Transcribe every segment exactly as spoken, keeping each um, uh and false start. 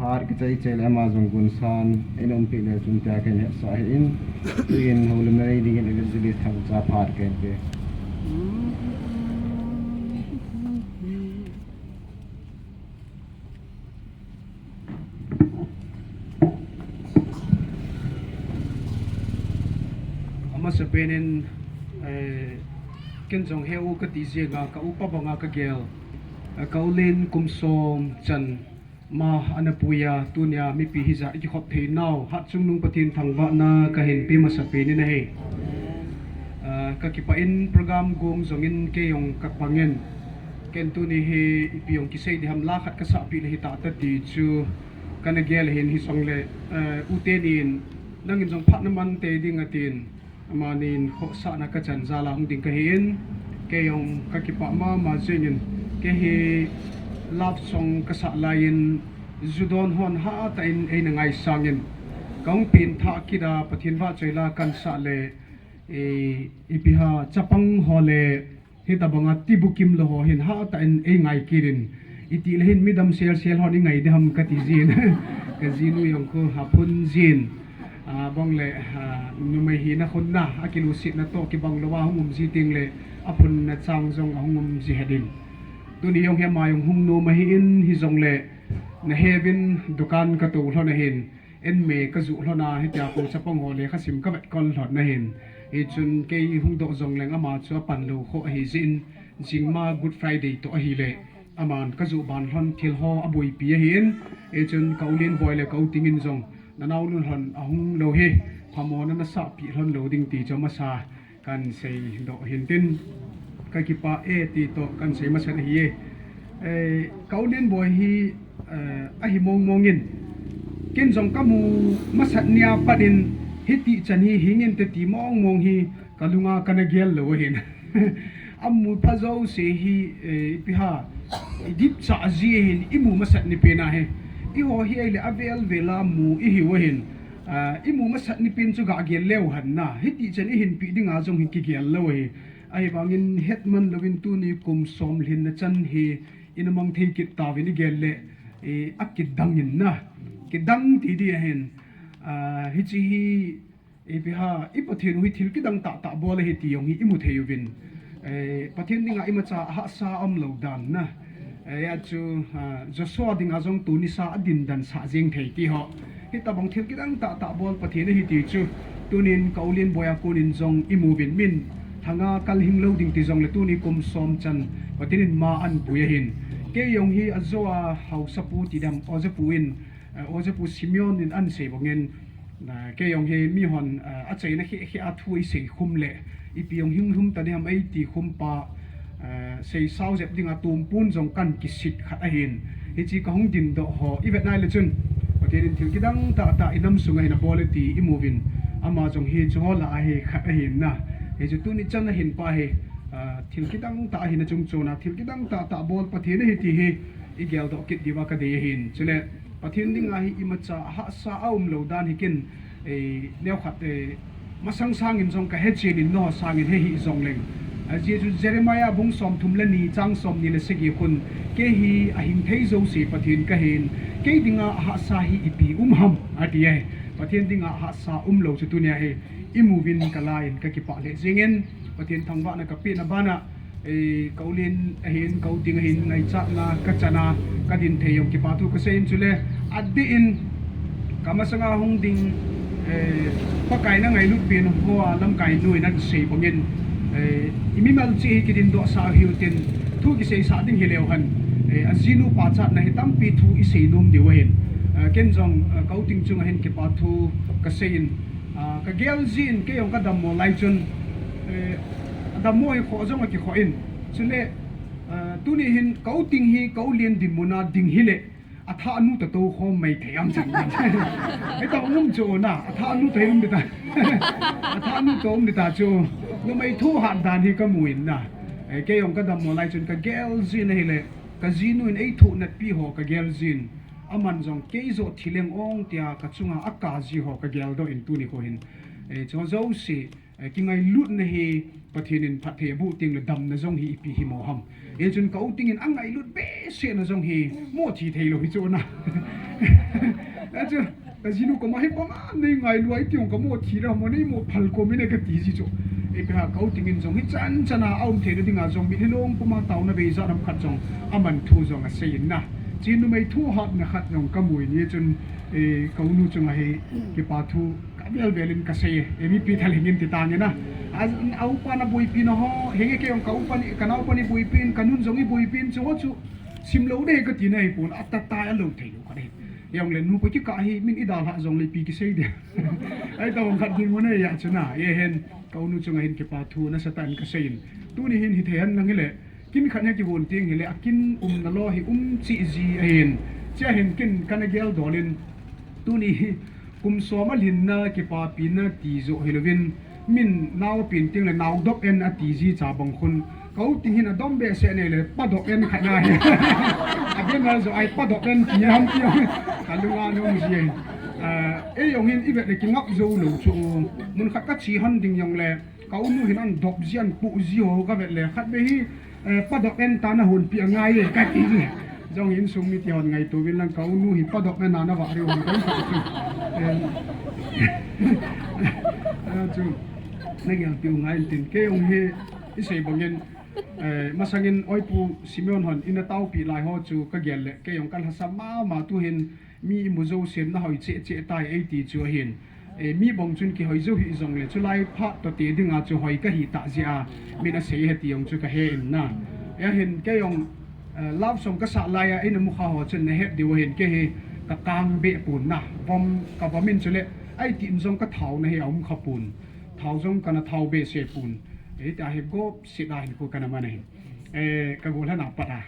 Phat kichai chai le ama jong gunsan in umpi le chun tia kahin hetsah ahin, tuin houlimna nei dingin evangelist Thangcha phat kahin pe. Amasapen in, eh, ken jong he u kati jeng a, ka upa banga kagel, eh, ka u len kum som chan ma ana pui a, tunia mipi hijat ikikhop thei nau hatchungnung Pathen thangvahna kahin pe masapen in ahi. Ah, kakipah in program gong jong in kei jong kapang in, ken tuni hi ipi jong kisei diham la khat kasahpeh le hita ta ti chu kana gel ahin, hijongle, eh, u tenin nangin jong phat naman tei ding atin, amanin khohsahna kachan jal a hung ding kahin, kei jong kakipah mama jengin, kei hi love song kasah laiyin ju don hon hatah in eina ngaisangin, kahung pengthah kit a Pathen vahchoi la kahin sah le, eh, ipi ham chapang ho le hitobanga tibukim lou ho hin hatah in eingai kit in, itile hin midam selsel hon ingai diham kati jin. Kajinu jong khu aphun jin. Ah, bang le, ah, numei hina khun na, akilusetna toh kibang louva hung um ji tengle, aphunna chang jong ahung um ji het in. Tuni jong hi ama jong hung nom ahin, hijongle, naheuvin dukan katou lhon ahin, en me kajoh lhon a, hitia kou chapang ho lekhasim kavet kol lhon ahin. Hichun kei hung doh jongleng ama chu apan lou kho ahi jeh in, jingma Good Friday toh ahile, aman kajoh ban lhon thil ho aboipi ahin. Hichun ka u Lenboi le ka u Ting in jong, nanao nu lhon ahung lou hi, phamona nasahpeh lhon lou ding ti chu amasa kahin seidoh hintin, kakipah e ti toh kahin sei masat ahi e. Eh, ka u Lenboi hi, eh, ahi mong mong in, ken jong kamu masat nia pat in, hitichan hi hing inte ti mong mong hi kalunga kana gel lou ahin. Amu pha jouse hi, eh, ipi ham, idipcha ji ahin, imu masat ni pen ahi. Eiho hi ahile avel vel a mu ihiu ahin. Ah, imu masat ni pen chu gah gel leu hen na, hitichan ihinpeh dinga jong hi kigel lou ahi. Ahivangin hetman louvin tuni kum som lhinna chan hi ina mang thei kit tauvin igel le, eh, akidang in na. Kidang ti di ahin. Ah, hiche hi, ipi ham, i Pathen u hi thil kidang tahtah bol ahi ti jong hi imu thei uvin. Eh, Pathen dinga imacha ahahsa aum lou dan na. Eh, achu, ah, Joshua dinga jong tuni sa adindan sah jeng thei ti ho. Hitobang thil kidang tahtah bol Pathen ahi ti chu, tunin ka u Lenboi a konin jong imuvin, min thanga kalhing lou ding ti jongle tuni kum som chan Pathen in ma ahin pui ahin. Kei jong hi ajo a haosapu ti dam, ojapu in, eh, ojapu Simeon in ahin sei bangin, ah, kei jong hi mihon, ah, achaina kheh kheh a thu isei khum le, ipi jong hing lhum ta diham eiti khum pa, eh, seisao jep dinga tumpun jong kahin kisit khat ahin. Hiche kahung dindoh ho ivet nai le chun, Pathen in thil kidang tahtah inam sunga hin abol e ti imuvin, ama jong hiche ho lah a hi khat ahin na. Hichu tuni chan ahin pa hi, ah, thil kidang tah ahina chungchon a, thil kidang tahtah bol Pathen ahi ti hi igeldoh kit diuva kadei ahin. Chule Pathen dinga hi imacha ahahsa aum lou dan hi ken, eh, neokhat, eh, masang sangin jong kahe chen in, nangho sangin he hih jongleng. Ajeh chu Jeremiah bung somthum le ni chang somni le sagi khun, kei hi ahing thei jouse Pathen kahin, kei dinga ahahsa hi ipi um ham, ati ahi. Pathen dinga ahahsa umlou chu tunia hi imuvin kalai in kakipah lheh jengin, Pathen thangvahna kapehna bana, eh, ka u Len ahin, ka u Ting ahin, ngaichatna kachan a, kadin thei jong kipathu kasei in chule, adeh in, kamasanga hung ding, eh, Pakai na ngailut pen hoa lamkai nu in ahin sei bangin, eh, imimal cheh hi kidindoh sah u hiutin, thu kiseisah ding hileu hen, eh, ajinu pachatna hi tampi thu isei nom diu ahin, eh, ken jong, eh, ka u Ting chunga hin kipathu kasei in, ah, kagel jin, kei jong kadammo lai chun, eh, adammo hi khoh jong akikhoh in, chule, ah, tuni hin ka u Ting hi ka u Len dinmun a ding hile, athah nu tatou khom mai thei am chan. Hitobang um chu na, athah nu ta hi um ding ta. Athah nu ta um ding ta chu. Numei thohhat dan hi kamu in na. Eh, kei jong kadammo lai chun kagel jin ahile, kajinu in eithoh natpi ho kagel jin. Aman jong kei joh thileng ong tia kachunga akap ji ho kageldoh in tuni kho hin, eh, chu jouse, eh, kingailutna hi Pathen in phatthei aboh tengle damna jong hi ipi himo ham. Hichun ka u Ting in angailut behsehna jong hi mothi theilou hi chu na. Achu, kajinu koma hi pama nei ngailu a iti jong kamo thi ra mo nei mo phal kom in e kati ji chu. Ipi ham ka u Ting in jong hichan chan a aum theina dinga jong mitlhi long puma taona bei jat ham khat jong aman thu jong asei in na. Chu numei thohhatna khat jong kamu in hichun, eh, ka u nu chunga hi kipa thu kavel vel in kasei e. Eh, mipi thal hing in ti tang in na. A, a upa na boipi na ho, henge kei jong ka upa ni, ka naopa ni boipi in, ka nun jong iboipi in chu ho chu. Simlou ding kati na hipon, atata a lou thei lou khat ahi. Jongle nu pa kikah hi, min idalhah jongle ipi kisei ding. Ahi tabang khat dinmun ahi a chu na, ahin, ka u nu chunga hin kipa thu nasatah in kasei in. Tuni hin hithei hen lang hile, kin khat hi kihon teng hile, akin umna lou hi um cheh ji ahin. Chea hin kin kana gel dol in, tuni hi, kum som alhinna, kipapina ti joh hilouvin, min nao apen teng le nao dop en ati ji cha bang khun. Ka u Ting hin adom behseh nei le, pa dop en khat na hi. Aben nal joh ahi pa dop en ti ham ti. Ka lunga nung ji ahi. Ah, ei jong hin ivet le kingap jou lou chu. Mun khat kache hon ding jongle, ka u nu hin an dop ji an pu ji ho kavet le. Khat ve hi, eh, pa dop en ta nahonpi angai e kati ji. Jong insung mite hon ngaito uvin lang ka u nu hi pa dop en a navah riu hon kati chu. Eh, achu, nagelpi u ngai intin kei jong hi isei bangin, eh, masangin oipu Simeon hon ina taopi lai ho chu kagel le kei jong kalhasam mama tuhin mi imu jousen nahoi cheh cheh tai eiti chu ahin. Eh, mi bang chun kihoi jou hih jongle chulai phat toh te dinga chu hoi kahi tah jeh a min asei ahi ti jong chu kahe in na. Ahin kei jong, eh, love song kasah lai a eina mukha ho chun nahet diu ahin kei hi kakang beh pon na. Vom, kavom in chule, ahi tin jong kathaona hi aum kha pon. Thao jong kana thao behseh pon. Hitia hi gop set a hinkho kana man ahin. Eh, kagolhan a pat a,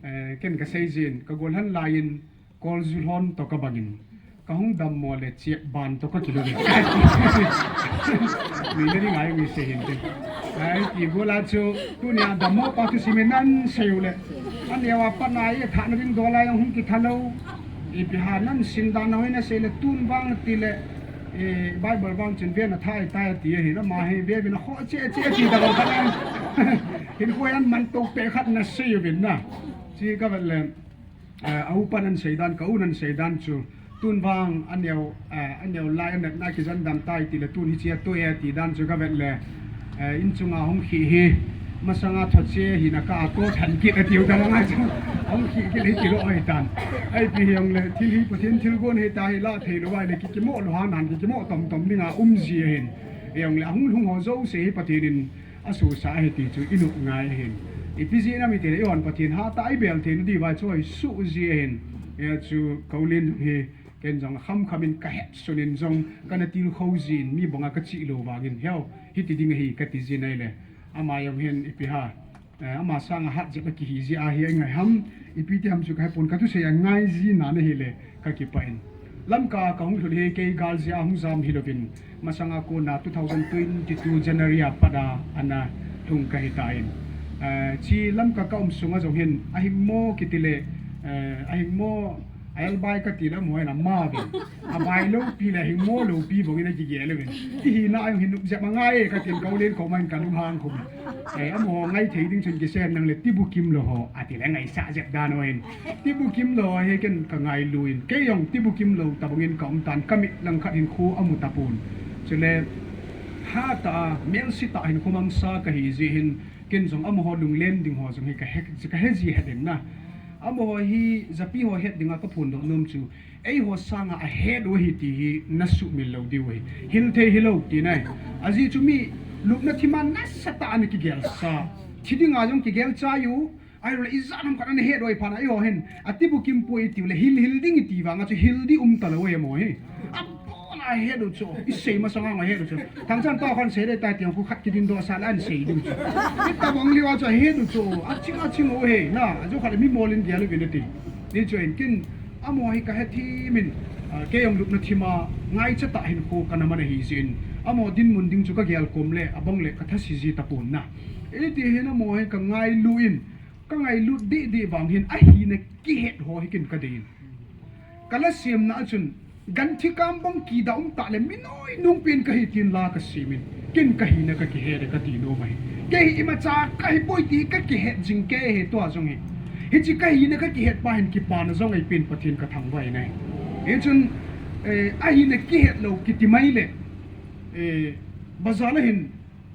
eh, ken kasei jin, kagolhan lai in, Kolju lhon toh kabang in, kahung dammo le chep ban toh kakilou in. Mi na ding ahi mi sei hin tin. Ahi ti gol a chu, tunia dammo pa thusim in nan sei u le. Aneo a pat na i thahna ding dol a jong hung kitha lou. Ipi ham nan sin dan na hoi nasei le tun vang ti le, eh, Bible vang chun ven atha ahitai ti ahin ama hi ve uvin akhoh cheh cheh ti tabang khat ahi. Hinkho hi aman toh peh khat nasei uvin na. Chu kavet le. Eh, a upan ahin seidan, ka un ahin seidan chu, tun vang aneo, eh, aneo lai anatna kijen dam tai tile tun hichea toh e tidan chu kavet le, eh, inchunga hung khih hi, masanga thotche hina ka atoh than kit atiu dan anga chu, hung khih kit hi tilou ahitan. Ahipi hijongle, thil hi Pathen thilgon hita hi la theilou ahile, kikimo lou hang nan, kikimo tom tom dinga um ji ahin. Hijongle, ahung lhung ho jouse hi Pathen in, asuhsah ahi ti chu inop ngai ahin. Ipi jeh ham itile eihon Pathen hatah a ibel theina diuva chu hoi suh ji ahin. Hia chu ka u Len hi ken jong kham kham in kahetsun in jong kana tilkhou jin mi banga kachih lou vangin heo hiti ding ahi kati jin ahile. Ama jong hin ipi ham. Eh, ama sanga hat jep a kihi jeh ahi angai ham. Ipi ti ham chu kahepon kathusei angai jina ahile. Kakipah in. Lamka kahung lhun hi kei gal jeh a hung jam hilouvin, masanga kona two thousand twenty-two January a pat a ana lhung kahitan. Eh, chi Lamka kaum sunga jong hin, ahingmo kitile, eh, ahingmo, ahelbai katile amaho hin ama uvin. Abai loupi le ahingmo loupi bangin akigel uvin. Ihina a jong hin nop jep angai e katin ka u Len koma hin kalunghang khum. Eh, amaho ngaithei ding chun kisei nangle tibukim lou ho, atile ngaisah jep dan uvin. Tibukim lou hi ken kangailu in. Kei jong tibukim lou tabangin kaum tan kamit langkhat hinkho amu tapon. Chule, hatah a, melse tah hinkho mangsa kahi jeh hin, ken jong amaho lunglen ding ho jong hi kahe, kahe ji het in na. Amaho hi, japi ho het dinga kaphondoh nom chu. Eiho sanga ahet u ahi ti hi nasuhmil lou diu ahi. Hil thei hilou tina ahi. Ajeh chu mi lupna thima nasatah a ana kigelsa. Thi dinga jong kigel chai u. Ahiloule ijat ham khat ana het u ahiphat a eiho hin. Atibukim poi itiule hil hil ding iti vanga chu hil ding um talou ahi amaho hi. Abona ahet u chu. Isei masanga ahet u chu. Thangchan tah khan sei dei tai ti jong khu khat kidindoh sah le ahin sei diu chu. Hitabang lheh a chu ahet u chu. Aching aching u ahi na. Ajo khat le mi mol in gel uvin ati. Hichu hin ken amaho hi kahethem in, ah, kei jong lupna thima ngaicha tah hinkho kana man ahi jeh in. Amaho dinmun ding chu kagel kom le, abang le kathase ji tapon na. Iti hin amaho hi kangailu in, kangailut deh deh vang hin, ahina kihet ho hi ken kadei in. Kala semna a chun, ganthi kam bang kida um tah le, mi noinung pen kahi tin la kasem in. Ken kahina kakihet e kati nom ahi. Kei hi imacha kahipoi ti kakihet jing kei hi tua jong hi. Hiche kahina kakihet pa hin kipana jong eipen Pathen kathangvah in ahi. Hichun, eh, ahina kihet lou kiti mai le, eh, bazar a hin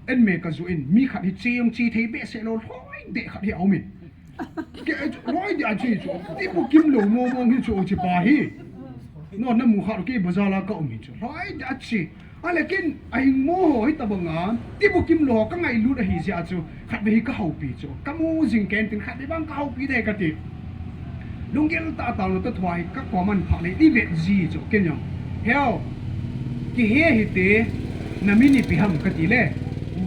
en me ka ju in, mi khat hi che jong che thei behseh lou, lhoi deh khat hi a um in. Ke, lhoi deh a che chu, ti bukim lou mong mong hi chu, che pa hi. No, na mu khat kei bazar a ka um hi chu, lhoi deh a che. A le kin, a hing mo ho hi tabang a, ti bukim lou ka ngailut ahi jeh a chu, khat ve hi ka houpi chu. Ka mu jing ken tin khat ve bang ka houpi de ka ti. Lunggel tah a tao na ta thua hi ka koman pha le i vet ji chu ken jong. Heo, kihe hi te, na min ipi ham ka ti le.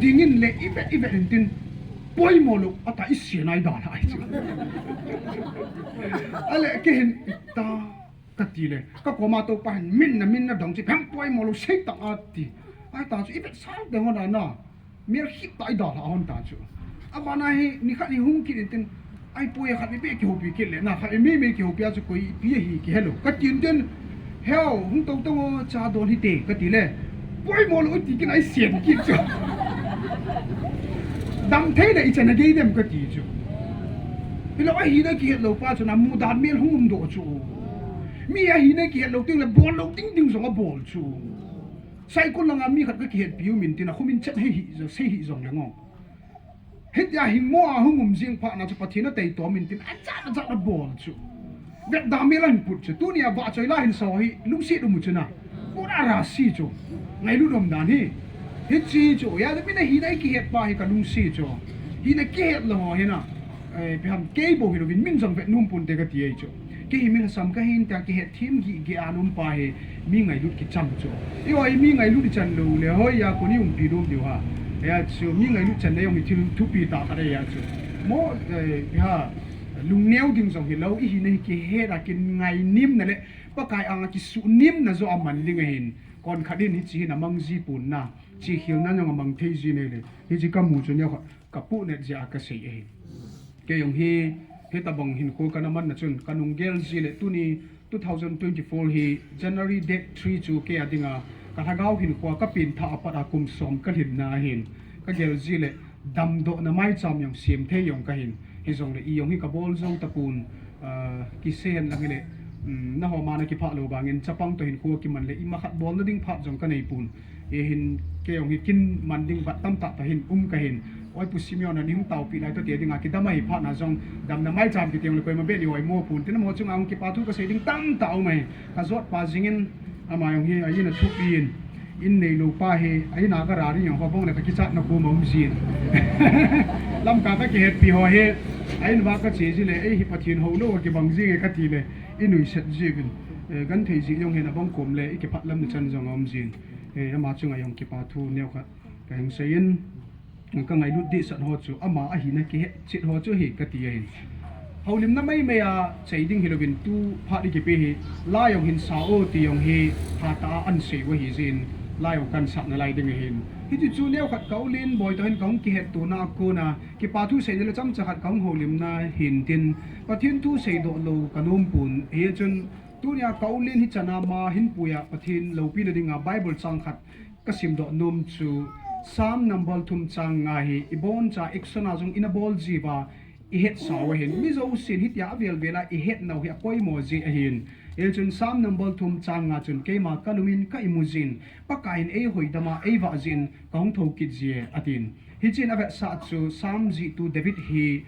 Ding in le i vet, i vet in tin, poimo lou, a ta i sia nai da lai chu. A le ke hin i ta ka ti le. Ka koma to pa hin min na min na dong chi phem poimo lou sei tang a ti. A ta chu i vet sal te ho na na. Mial khit ta i da la hon ta chu. A ba na hi ni khat ni hung kit in tin. Ai poi khat ni pe ki hopi kit le. Na khat ni me me ki hopi a chu koi pi hi ki hello. Ka tin tin. Heo, hung to to ngo cha don hi te. Ka ti le. Poimo lou ti kin ai sian kit chu. Dam thei le i chan a gei dem ka ti chu. Ilo ahina kihet lou pa chu na mu dan mial hung um do chu. Mi ahina kihet lou ting le bol lou ting ting jong a bol chu. Saikul langa mi khat ka kihetpi u min tin a khu min chet hei hi jo, sei hi jong le ngo. Hitia hing mo a hung um jing pha na chu Pathen a tei to min tin a chat a chat a bol chu. Vet da mi lan put chu. Tunia vahchoi la hin so hi lungset um u chu na. Pura ra si chu. Ngailut um dan hi. Hichi chu. Ya da mi na hina i kihet pa hi ka lungset chu. Hina kihet lou ho hi na. Eh, ipi ham kei bou hi louvin min jong vet nom pon te ka ti ai chu. Kei hi mi lhasam ka hin tia kihet thim gige a nom pa hi mi ngailut kichang chu. I hoi mi ngailut i chan lou le hoi a kon i umpi nom diu ha. Hia chu mi ngailut chan na jong hi thil thupi tah khat ahi a chu. Mo, eh, ipi ha, lungneo ding jong hi lou i hina hi kihet a kin ngainim na le Pakai anga kisuhnim na jo a man ding ahin. Kon khat in hichi hin a mang ji pon na. Chi khel na jong a mang thei ji nei le. Hichi ka mu chu neo khat. Ka pu net jeh a ka sei ahi. Kei jong hi, hitabang hinkho ka na man na chun, ka nung gel ji le tuni two thousand twenty-four hi January date three chu kei a dinga, ka lhagao hinkho a ka pengthah a pat a kum som ka lhin na ahin. Ka gel ji le damdoh na maicham jong sem thei jong ka hin. Hijongle i jong hi ka bol jou tapon, ah, kisei hen lang hile, um, na ho ma na kiphah lou vangin, chapang toh hinkho kiman le, ima khat bol na ding phat jong ka nei pon. Hihin, kei jong hi kin man ding vat tamtah toh hin um ka hin. Oi Pu Simeon a nei hung taopi lai toh te dinga kidam ahi phat na jong, damna maicham kiti jong le koima beh ni oi mo pon. Tin a mo chunga hung kipa thu ka sei ding tamtah um ahi. Ka jot pa jingin, ama jong hi, a in a thupi in. In nei lou pa hi, a in a ka ra ding jong ho bang le ka kichat na kum a um jin. Lamka ka kihetpi ho hi, a in va ka che ji le, ei hi Pathen hou lou a kibang jing e ka ti le, i nuisat ji vin. Eh, gan thei ji jong hin a bang kom le, i kiphat lam na chan jong a um jin. Eh, ama chunga jong kipa thu neo khat ka hing sei in. Ka ngailut dehset ho chu, ama ahina kihet chet ho chu hi ka ti ahin. Houlimna maimai a chei ding hi louvin tu phat i kipe hi, la jong hin sa o ti jong hi hatah a an sei u ahi jin, la jong kan sah na lai ding ahin. Hiti chu neo khat ka u Lenboi toh hin ka hung kihetto na a kon a, kipa thu sei na le chomcha khat ka hung houlimna hin tin, Pathen thu seidoh lou ka nom pon. Hichun tunia ka u Len hichan a ama hin pui a Pathen loupina dinga Bible chang khat ka simdoh nom chu Psalm number thum chang nga hi i boncha action a jong i na bol ji uva i hetsa u ahin. Mi jousen hitia avel vel a i hetna u hi a poimo ji ahin. Hichun Psalm number thum chang nga chun keima ka lum in ka imu jin, Pakai in ei hoidam a ei vah jin ka hung thou kit ji e, atin. Hichun a vetsah chu Psalm jihtu David hi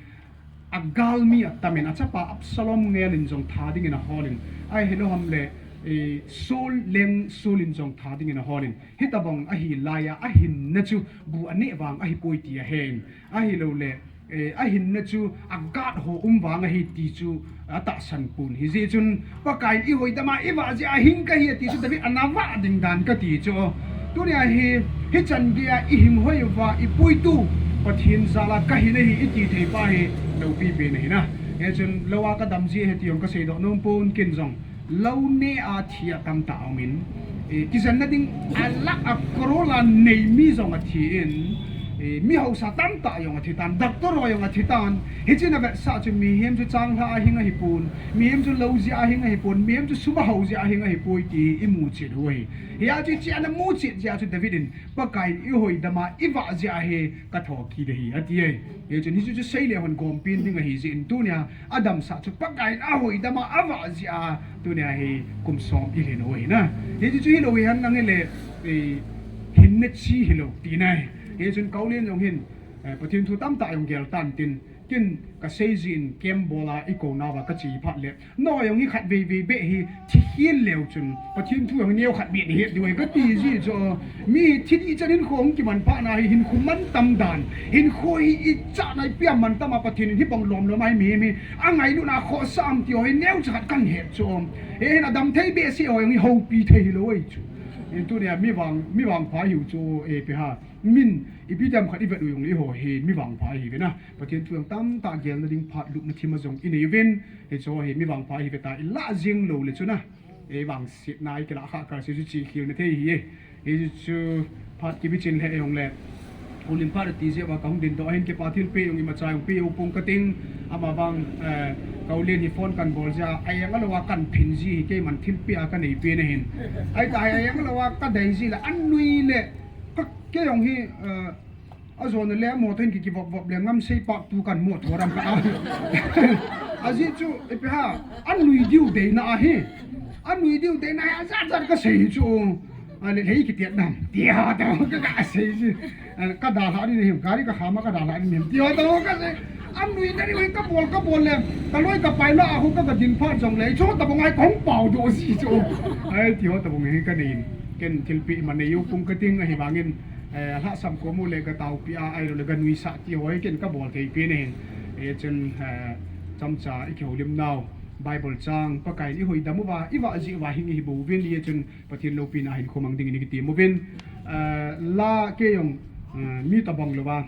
a galmi a tam in, a chapa Absalom ngel in jong tha ding in a hol in, ahi lou ham le, eh, Saul leng Saul in jong tha ding in a hol in, hitabang ahi lai a, a hinna chu bu a neh vang ahi poi ti a hen, ahi lou le, eh, a hinna chu a gat ho um vang ahi ti chu a tahsan pon. Hijeh chun Pakai in i hoidam a i vah jeh a hing ka hi a ti chu David a na vah ding dan ka ti chu. Tunia hi, hichan gei a i hing hoi uva i puitu Pathen jal a ka hin ahi i ti thei pa hi loupi pen ahi na. Hichun lou a ka dam ji ahi ti jong ka seidoh nom pon ken jong. Lou neh a thi a tamtah a um in, eh, kijen na ding a lakh a crore a nei mi jong a thi in, Eh, mi hausa tamtah jong athi tan, doctor ho jong athi tan. Hichun avetsah chu mihem chu changlhah a hing ahipon, mihem chu lou jeh a hing ahipon, mihem chu sum a hao jeh a hing ahipoi ti imu chet u ahi. Hia chu hiche ana mu chet jeh a chu David in, Pakai in eihoidam a, eivah jeh a hi kathokit ahi, ati e. Hichun hichu chu seile hon gompen ding ahi jeh in tunia adamsah chu Pakai in ahoidam a, avah jeh a tunia hi kum som ilhin u ahi na. Hichu chu hilou hihen lang hile, eh, hinna chi hilou tina ahi. Hichun Kaolen jong hin, eh, Pathen thu tamtah jong gel tan tin, ken kasei jin camp bol a eikou nauva kache phat le, nangho jong hi khatvei vei beh hi thikhel leu chun Pathen thu jong neo khat beh nahet diu ahi kati ji chu. Mi thi ding chan hinkho hung kimanpha na hi hinkho mantam dan, hinkho hi ichan a ipi a mantam a Pathen in hibang lomlom a hi mihem hi angailutna khohsah am ti ho hi neocha khat kahet chu. Hihen adam thei behseh ho jong hi houpi thei hilou ahi chu. Tunia mi vang, mi vangpha hiu chu, eh, ipi ham, min ipi tam khat ivet u jongle eiho hi mi vangpha ihiuve na. Pathen thu jong tamtah gelna ding phat lupna thim a jong inei uvin, hiche ho hi mi vangpha ihiuve tia ilah jeng lou le chun a, eivangsetna ikilah khah kal se chu chekhel na thei ahi e. Hichu phat kibichim lheh jongle, houlim phat ati jeh uva kahung dingdoh ahin, kipa thilpeh jong imacha jong peh jou pong kating, amavang, eh, Kaolen hi phone kanbol jeh a, ajang lou a kanphin ji hi keiman thilpeh a kanei pen ahin. Ahitah a ajang lou a kadei ji le, anui le, ka, kei jong hi, eh, ajona le motor hin ki, kivop vop le ngam sei pak tu kan motor ram ka a. Ajeh chu, ipi ham, anui diu deina ahi. Anui diu deina ahi, ajat jat kasei chu. Ale lei kitiat dam. Tia tah ka, kasei ji. Kadalhah ding ahim, gari kakham a kadalhah ding ahim. Tia tah kasei. Anui na diu hi kabol, kabol le, kaloi kapai lah a hung ka, kadin phat jongle, hiche ho tobang a hi kahung paodoh ji chu. Ai, ti ho tobang hi kanei in. Ken thilpeh ima nei jou pong kating ahivangin, eh, alhahsam kom u le kataopeh a, ahilou le kanuisah ti ho hi ken kabol thei pen ahin. Hichun, eh, chomcha ikihoulim nau, Bible chang, Pakai in eihoidam uva, eivah jeh uva hing ihi bouvin, hichun Pathen loupina hinkho mang dingin ikitem uvin, eh, la kei jong, eh, mi tobang louva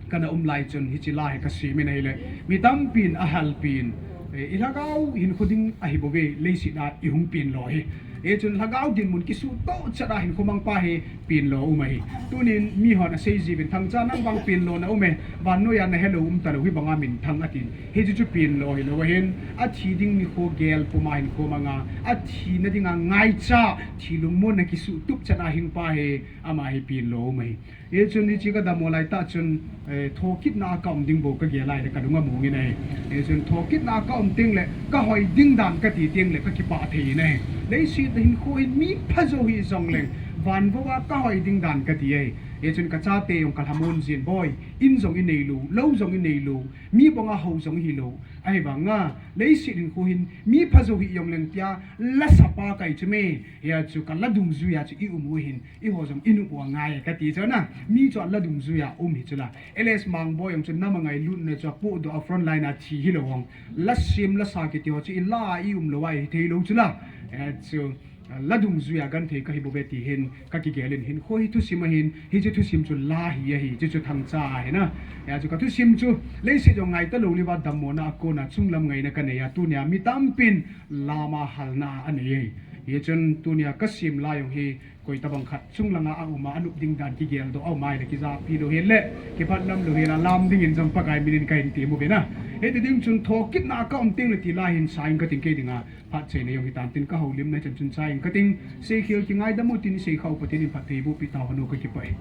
kana um lai chun hiche la hi kasem in ahile, mi tampin ahalpin, eh, ilhagao hinkho ding ahibouve, leiset a ihung penlo hi. Hichun lhagao dinmun kisuhtoh chet a hinkho mangpa hi penlo um ahi. Tunin mihon asei jiuvin, Thangcha, nang vang penlo na um e, vannoi a nahelou um talou, hibanga minthang atin. Hichu chu penlo hilou ahin, athi ding nikho gel puma hinkho manga, athina dinga ngaicha, thi lungmonna kisuhtup chet a hingpa hi, ama hi penlo um ahi. Hichun hiche kadammo laitah chun, eh, thokitna a kaum ding bou kagel a ahile kalung among in ahi. Hichun thokitna a kaum tengle, kahoi ding dan kati tengle kakipah thei in ahi. Leiset a hinkho hin mi phajou hih jongleng, van vou a kahoi ding dan kati ahi. Hichun kachate jong kalhamon jin, boi, in jong ineilou, lou jong ineilou, mi banga hou jong ihilou. Ahivanga, leiset hinkho hin mi phajou hih jongleng tia, lasapa kahi chu me, hia chu kala dungjuia chu ium u hin, eiho jong inop u angai kati chu na, mi chu ala dungjuia um hi chu la. L S Mangboi jong chu nam angailutna chu apohdoh a, front line a thi hilou jong, lasem lasa kiti ho chu ila a ium lou a itheilou chu la. Eh, chu, la dungjuia genthei kahi bouve ti hin kakigel in, hinkho hi thusim ahin, hiche thusim chu la hi ahi, hiche chu Thangcha ahi na. Hia chu kathusim chu, leiset jong ngai talou liuva dammona a kona chunglam ngaina kanei a, tunia mi tampin lama halna anei ahi. Hichun tunia kasem la jong hi, koi tobang khat chunglanga aum a, anop ding dan kigeldoh aum ahile kijahpi lou hel le, kiphatlam lou hel a, lam dingin jong Pakai minin kahin tem uve na. Hiti ding chun thokitna a kaum tengle ti la hin sa ing kating kei dinga, phat chaina jong hitan tin kahoulimna chan chun sa ing kating, seikhel kingaidam u tin iseikhah u Pathen in phatthei bohpeh tauhen, kakipah e.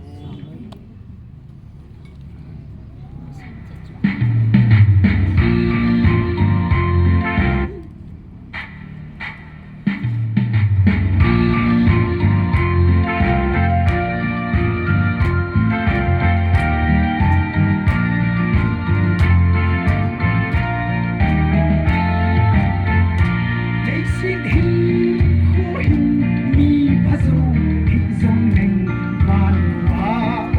Leiset hinkho hin mi phajou hih jongleng, van a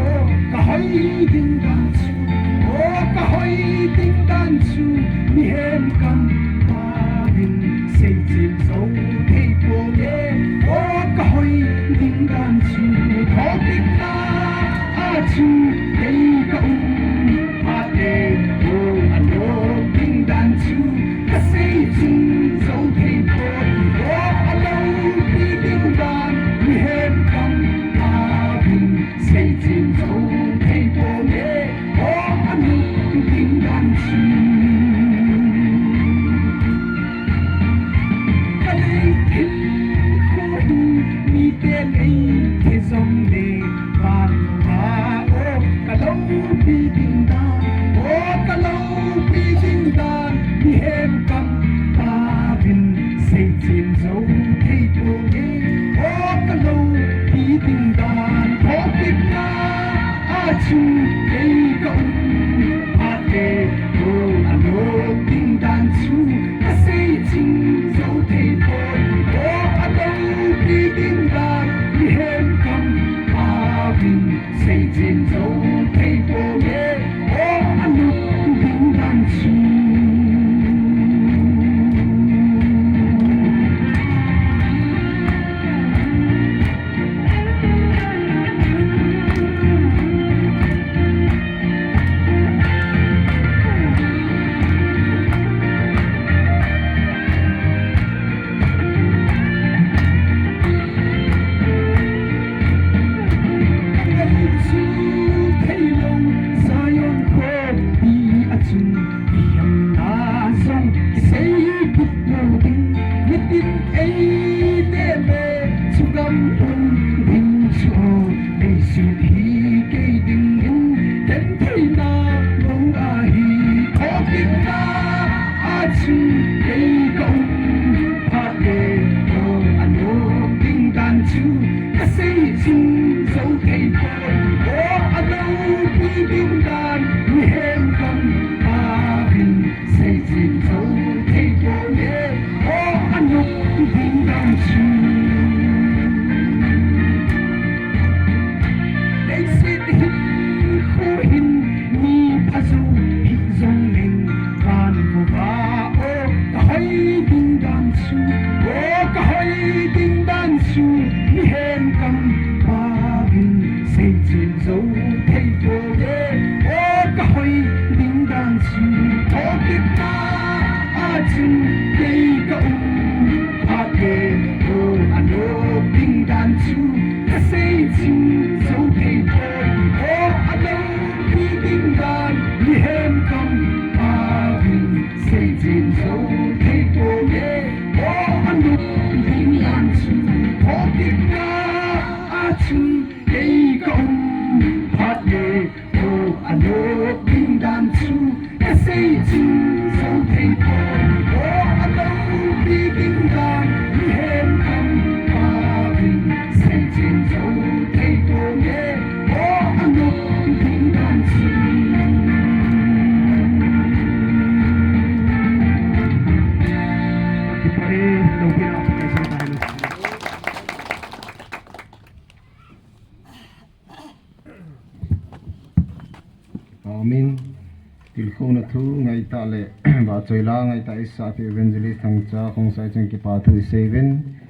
Kouna thu ngaitah le vahchoila ngaitah isah pi Evangelist Thangcha Khongsai chun kipa thu isei uvin.